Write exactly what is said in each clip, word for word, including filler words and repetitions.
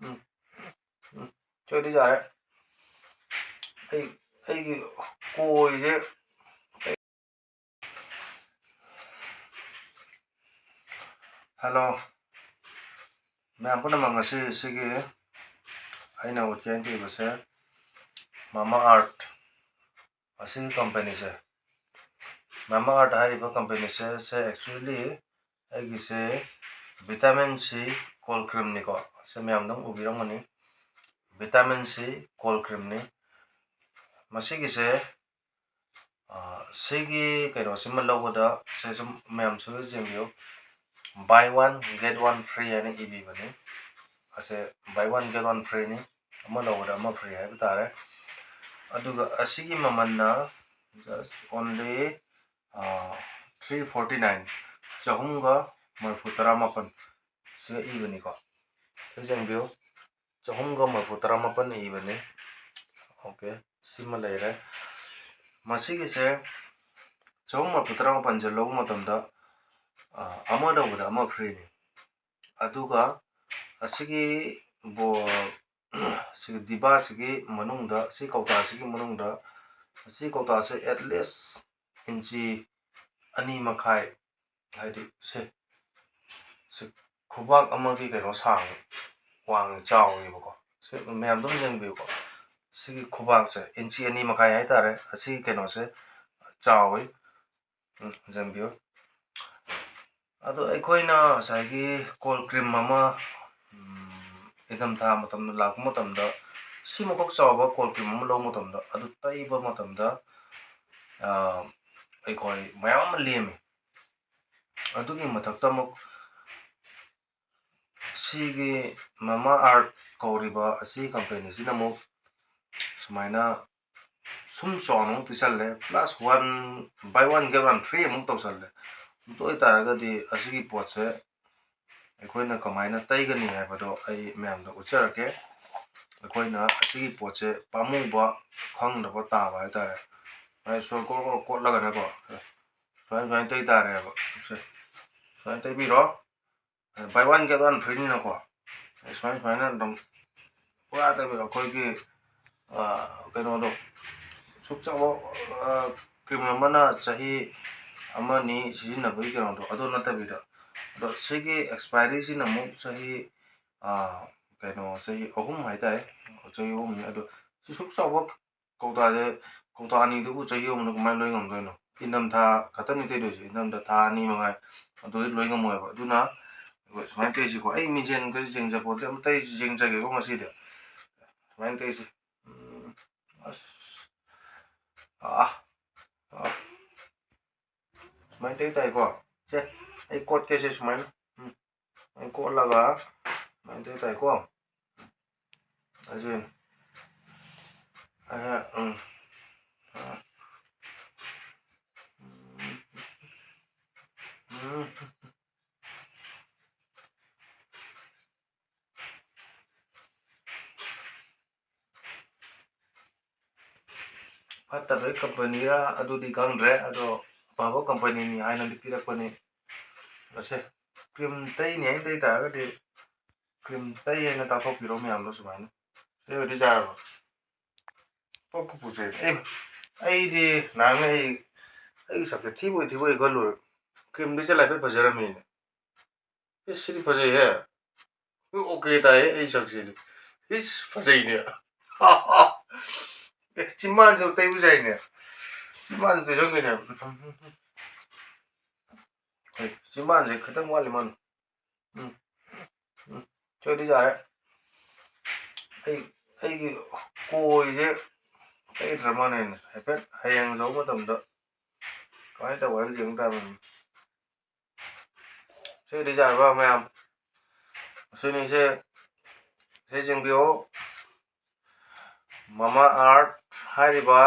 ꯎꯝ꯫ ꯎꯝ꯫ ꯁꯤꯗꯤ ꯌꯥꯔꯦ꯫ ꯑꯩ, ꯑꯩꯒꯤ ꯀꯣꯏꯁꯦ꯫ ꯍꯜꯂꯣ꯫ ꯃꯌꯥꯝ ꯄꯨꯝꯅꯃꯛ, ꯉꯁꯤ ꯁꯤꯒꯤ ꯑꯩꯅ ꯎꯠꯀꯦꯅ ꯇꯧꯔꯤꯕꯁꯦ Mamaearth꯫ ꯑꯁꯤꯒꯤ ꯀꯝꯄꯦꯅꯤꯁꯦ, Mamaearth ꯍꯥꯏꯔꯤꯕ ꯀꯝꯄꯦꯅꯤꯁꯦ, ꯁꯦ actually ꯑꯩꯒꯤꯁꯦ vitamin C cold creamꯅꯤꯀꯣ꯫ ꯁꯦ ꯃꯌꯥꯝ ꯑꯗꯨꯝ ꯎꯕꯤꯔꯝꯒꯅꯤ, vitamin C cold creamꯅꯤ꯫ ꯃꯁꯤꯒꯤꯁꯦ, ꯑ, ꯁꯤꯒꯤ ꯀꯩꯅꯣꯁꯤꯃ ꯂꯧꯕꯗ, ꯁꯦ ꯁꯨꯝ ꯃꯌꯥꯝꯁꯨ ꯌꯦꯡꯕꯤꯌꯨ, buy one get one free ꯍꯥꯏꯅ ꯏꯕꯤꯕꯅꯤ꯫ ꯑꯁꯦ buy one get one freeꯅꯤ, ꯑꯃ ꯂꯧꯕꯗ ꯑꯃ free ꯍꯥꯏꯕ ꯇꯥꯔꯦ꯫ ꯑꯗꯨꯒ ꯑꯁꯤꯒꯤ ꯃꯃꯜꯅ just only, ꯑ, three forty nine, ꯆꯍꯨꯝꯒ ꯃꯔꯤꯐꯨ ꯇꯔꯥꯃꯥꯄꯟ ꯁꯤꯒ ꯏꯕꯅꯤꯀꯣ꯫ ꯁꯤ ꯌꯦꯡꯕꯤꯌꯨ, ꯆꯍꯨꯝꯒ ꯃꯔꯤꯐꯨ ꯇꯔꯥꯃꯥꯄꯟ ꯏꯕꯅꯤ꯫ OK, ꯁꯤꯃ ꯂꯩꯔꯦ꯫ ꯃꯁꯤꯒꯤꯁꯦ ꯆꯍꯨꯝ ꯃꯔꯤꯐꯨ ꯇꯔꯥꯃꯥꯄꯟꯁꯦ ꯂꯧꯕ ꯃꯇꯝꯗ, ꯑ, ꯑꯃ ꯂꯧꯕꯗ ꯑꯃ freeꯅꯤ꯫ ꯑꯗꯨꯒ ꯑꯁꯤꯒꯤ ꯕꯣ-, ꯁꯤꯒꯤ ꯗꯤꯕꯥꯁꯤꯒꯤ ꯃꯅꯨꯡꯗ, ꯁꯤ ꯀꯧꯇꯥꯁꯤꯒꯤ ꯃꯅꯨꯡꯗ, ꯁꯤ ꯀꯧꯇꯥꯁꯦ at least ꯏꯟꯆꯤ ꯑꯅꯤ ꯃꯈꯥꯏ, ꯍꯥꯏꯗꯤ ꯁꯦ, ꯁꯤ ꯈꯨꯕꯥꯛ ꯑꯃꯒꯤ ꯀꯩꯅꯣ ꯁꯥꯡ, ꯋꯥꯡ ꯆꯥꯎꯋꯦꯕꯀꯣ꯫ ꯁꯤ ꯃꯌꯥꯝ ꯑꯗꯨꯝ ꯌꯦꯡꯕꯤꯌꯨꯀꯣ꯫ ꯁꯤꯒꯤ ꯈꯨꯕꯥꯛꯁꯦ ꯏꯟꯆꯤ ꯑꯅꯤ ꯃꯈꯥꯏ ꯍꯥꯏꯇꯥꯔꯦ꯫ ꯑꯁꯤꯒꯤ ꯀꯩꯅꯣꯁꯦ ꯆꯥꯎꯋꯤ꯫ ꯎꯝ, ꯌꯦꯡꯕꯤꯌꯨ꯫ ꯑꯗꯣ ꯑꯩꯈꯣꯏꯅ ꯉꯁꯥꯏꯒꯤ cold cream ꯑꯃ, ꯎꯝ, ꯏꯪꯊꯝꯊꯥ ꯃꯇꯝꯗ ꯂꯥꯛꯄ ꯃꯇꯝꯗ, ꯁꯤꯃꯨꯛꯈꯛ ꯆꯥꯎꯕ cold cream ꯑꯃ ꯂꯧꯕ ꯃꯇꯝꯗ, ꯑꯗꯨ ꯇꯩꯕ ꯃꯇꯝꯗ, ꯑ, ꯑꯩꯈꯣꯏ ꯃꯌꯥꯝ ꯑꯃ ꯂꯦꯝꯃꯤ꯫ ꯑꯗꯨꯒꯤ ꯃꯊꯛꯇ ꯑꯃꯨꯛ ꯁꯤꯒꯤ Mamaearth ꯀꯧꯔꯤꯕ ꯑꯁꯤ ꯀꯝꯄꯦꯅꯤꯁꯤꯅ ꯑꯃꯨꯛ ꯁꯨꯃꯥꯏꯅ ꯁꯨꯝ ꯆꯥꯎꯅ ꯑꯃꯨꯛ ꯄꯤꯁꯜꯂꯦ, plus one, buy one get one free ꯑꯃꯨꯛ ꯇꯧꯁꯜꯂꯦ꯫ ꯑꯗꯨ ꯑꯣꯏꯇꯥꯔꯒꯗꯤ ꯑꯁꯤꯒꯤ ꯄꯣꯠꯁꯦ ꯑꯩꯈꯣꯏꯅ ꯀꯃꯥꯏꯅ ꯇꯩꯒꯅꯤ ꯍꯥꯏꯕꯗꯣ ꯑꯩ ꯃꯌꯥꯝꯗ ꯎꯠꯆꯔꯛꯀꯦ꯫ ꯑꯩꯈꯣꯏꯅ ꯑꯁꯤꯒꯤ ꯄꯣꯠꯁꯦ ꯄꯥꯝꯃꯨꯕ ꯈꯪꯗꯕ ꯇꯥꯕ ꯍꯥꯏꯇꯥꯔꯦ꯫ ꯁꯨꯃꯥꯏꯅ ꯁꯣꯔ ꯀꯣꯠ ꯀꯣꯠ ꯀꯣꯠꯂꯒꯅꯦꯀꯣ, ꯁꯨꯃꯥꯏꯅ ꯁꯨꯃꯥꯏꯅ ꯇꯩ ꯇꯥꯔꯦꯕ꯫ ꯁꯦ, ꯁꯨꯃꯥꯏꯅ ꯇꯩꯕꯤꯔꯣ꯫ Buy one get one freeꯅꯤꯅꯀꯣ꯫ ꯁꯨꯃꯥꯏ ꯁꯨꯃꯥꯏꯅ ꯑꯗꯨꯝ ꯄꯨꯔꯥ ꯇꯩꯕꯤꯔꯣ꯫ ꯑꯩꯈꯣꯏꯒꯤ, ꯑ, ꯀꯩꯅꯣꯗꯣ, ꯁꯨꯛ ꯆꯥꯎꯕ, ꯑ, ꯀ꯭ꯔꯤꯝ ꯑꯃꯅ ꯆꯍꯤ ꯑꯃꯅꯤ ꯁꯤꯖꯤꯟꯅꯕꯒꯤ ꯀꯩꯅꯣꯗꯣ, ꯑꯗꯨ ꯅꯠꯇꯕꯤꯗ, ꯑꯗꯣ ꯁꯤꯒꯤ ꯑꯦꯛꯁꯄꯥꯏꯔꯤꯁꯤꯅ ꯑꯃꯨꯛ ꯆꯍꯤ, ꯑ, ꯀꯩꯅꯣ, ꯆꯍꯤ ꯑꯍꯨꯝ ꯍꯥꯏꯇꯥꯔꯦ, ꯆꯍꯤ ꯑꯍꯨꯝꯅꯤ꯫ ꯑꯗꯣ ꯁꯤ ꯁꯨꯛ ꯆꯥꯎꯕ ꯀꯧꯇꯥꯁꯦ, ꯀꯧꯇꯥ ꯑꯅꯤꯗꯨꯕꯨ ꯆꯍꯤ ꯑꯍꯨꯝꯗ ꯀꯃꯥꯏꯅ ꯂꯣꯏ ꯉꯝꯗꯣꯏꯅꯣ? ꯏꯪꯊꯝꯊꯥ ꯈꯛꯇꯅꯤ ꯇꯩꯗꯣꯏꯁꯦ, ꯏꯪꯊꯝꯊꯥ ꯊꯥ ꯑꯅꯤ ꯃꯉꯥꯏ, ꯑꯗꯨꯗꯤ ꯂꯣꯏ ꯉꯝꯃꯣꯏꯕ꯫ ꯑꯗꯨꯅ ꯑꯩꯈꯣꯏ ꯁꯨꯃꯥꯏꯅ ꯇꯩꯁꯤꯀꯣ꯫ ꯑꯩ ꯃꯤꯡꯁꯦꯟꯒꯁꯦ ꯌꯦꯡꯖꯄꯣꯠꯇꯦ, ꯑꯝꯇ ꯑꯩ ꯌꯦꯡꯖꯒꯦꯀꯣ ꯉꯁꯤꯗꯤ꯫ ꯁꯨꯃꯥꯏꯅ ꯇꯩꯁꯤ꯫ ꯎꯝ, ꯑꯁ꯫ ꯑꯥ꯫ ꯑꯥ꯫ ꯁꯨꯃꯥꯏꯅ ꯇꯩ ꯇꯥꯏꯀꯣ꯫ ꯁꯦ, ꯑꯩ ꯀꯣꯠꯀꯦꯁꯦ ꯁꯨꯃꯥꯏꯅ꯫ ꯎꯝ꯫ ꯁꯨꯃꯥꯏꯅ ꯀꯣꯠꯂꯒ ꯁꯨꯃꯥꯏꯅ ꯇꯩ ꯇꯥꯏꯀꯣ꯫ ꯑꯁꯤ꯫ ꯑꯍꯦ, ꯎꯝ꯫ ꯑꯥ꯫ ꯎꯝ꯫ ꯎꯝ꯫ ꯐꯠꯇꯕꯒꯤ ꯀꯝꯄꯅꯤꯔ ꯑꯗꯨꯗꯤ ꯈꯪꯗ꯭ꯔꯦ, ꯑꯗꯣ ꯑꯐꯕ ꯀꯝꯄꯅꯤꯅꯤ ꯍꯥꯏꯅꯗꯤ ꯄꯤꯔꯛꯄꯅꯤ꯫ ꯑꯁꯦ, ꯀ꯭ꯔꯤꯝ ꯇꯩꯅꯤ ꯍꯥꯏꯅ ꯇꯩ ꯇꯥꯔꯒꯗꯤ, ꯀ꯭ꯔꯤꯝ ꯇꯩ ꯍꯥꯏꯅ ꯇꯥꯛꯊꯣꯛꯄꯤꯔꯣ ꯃꯌꯥꯝꯗꯣ ꯁꯨꯃꯥꯏꯅ꯫ ꯁꯤ ꯑꯣꯏꯔꯗꯤ ꯌꯥꯔꯕ? ꯄꯣꯛ ꯀꯨꯄꯨꯁꯦ꯫ ꯑꯦ, ꯑꯩꯗꯤ ꯅꯍꯥꯟꯒꯩ ꯑꯩ, ꯑꯩꯒꯤ ꯁꯛꯁꯦ ꯊꯤꯕꯣꯏ ꯊꯤꯕꯣꯏ ꯈꯜꯂꯨꯔꯦ꯫ ꯀ꯭ꯔꯤꯝꯗꯤ ꯆꯦ ꯂꯥꯏꯐꯦꯠ ꯐꯖꯔꯝꯃꯤꯅꯦ꯫ ꯑꯦ, ꯁꯤꯗꯤ ꯐꯖꯩꯍꯦ꯫ ꯑꯣꯀꯦ ꯇꯥꯏꯌꯦ ꯑꯩ ꯁꯛꯁꯤꯗꯤ꯫ ꯏꯁ, ꯐꯖꯩꯅꯦ꯫ ꯑꯦ, ꯆꯤꯝꯕꯥꯟꯁꯨ ꯇꯩꯕ ꯌꯥꯏꯅꯦ꯫ ꯆꯤꯝꯕꯥꯟꯁꯨ ꯇꯩꯁꯟꯒꯦꯅꯦ꯫ ꯍꯣꯏ, ꯆꯤꯝꯕꯥꯟꯁꯦ ꯈꯤꯇꯪ ꯋꯥꯠꯂꯤ ꯃꯥꯜꯂꯦ꯫ ꯎꯝ꯫ ꯎꯝ꯫ ꯁꯤꯗꯤ ꯌꯥꯔꯦ꯫ ꯑꯩ, ꯑꯩꯒꯤ ꯀꯣꯏꯁꯦ ꯇꯩꯗ꯭ꯔ ꯃꯥꯜꯂꯦꯅꯦ꯫ ꯍꯥꯏꯐꯦꯠ ꯍꯌꯦꯡ ꯌꯧꯕ ꯃꯇꯝꯗ ꯀꯃꯥꯏꯅ ꯇꯧꯕ ꯍꯥꯏꯕꯗꯨ ꯌꯦꯡ ꯇꯥꯕꯅꯤ꯫ ꯁꯤꯗꯤ ꯌꯥꯔꯕ ꯃꯌꯥꯝ? ꯑꯁꯤꯅꯤꯁꯦ, ꯁꯤ ꯌꯦꯡꯕꯤꯌꯨ꯫ ꯃꯃꯥ ꯑꯥꯔꯠ ꯍꯥꯏꯔꯤꯕ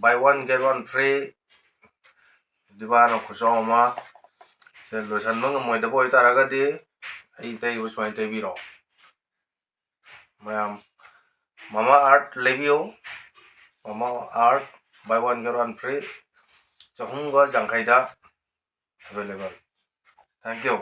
buy one get one free ꯗꯤꯕꯥꯅ ꯈꯨꯆꯥꯎ ꯑꯃ꯫ ꯁꯦ ꯂꯣꯏꯁꯟꯕ ꯉꯝꯃꯣꯏꯗꯕ ꯑꯣꯏꯇꯥꯔꯒꯗꯤ ꯑꯩ ꯇꯩꯕ ꯁꯨꯃꯥꯏꯅ ꯇꯩꯕꯤꯔꯣ꯫ ꯃꯌꯥꯝ ꯃꯃꯥ ꯑꯥꯔꯠ ꯂꯩꯕꯤꯌꯨ꯫ ꯃꯃꯥ art buy one get one free, ꯆꯍꯨꯝꯒ ꯌꯥꯡꯈꯩꯗ available꯫ Thank you꯫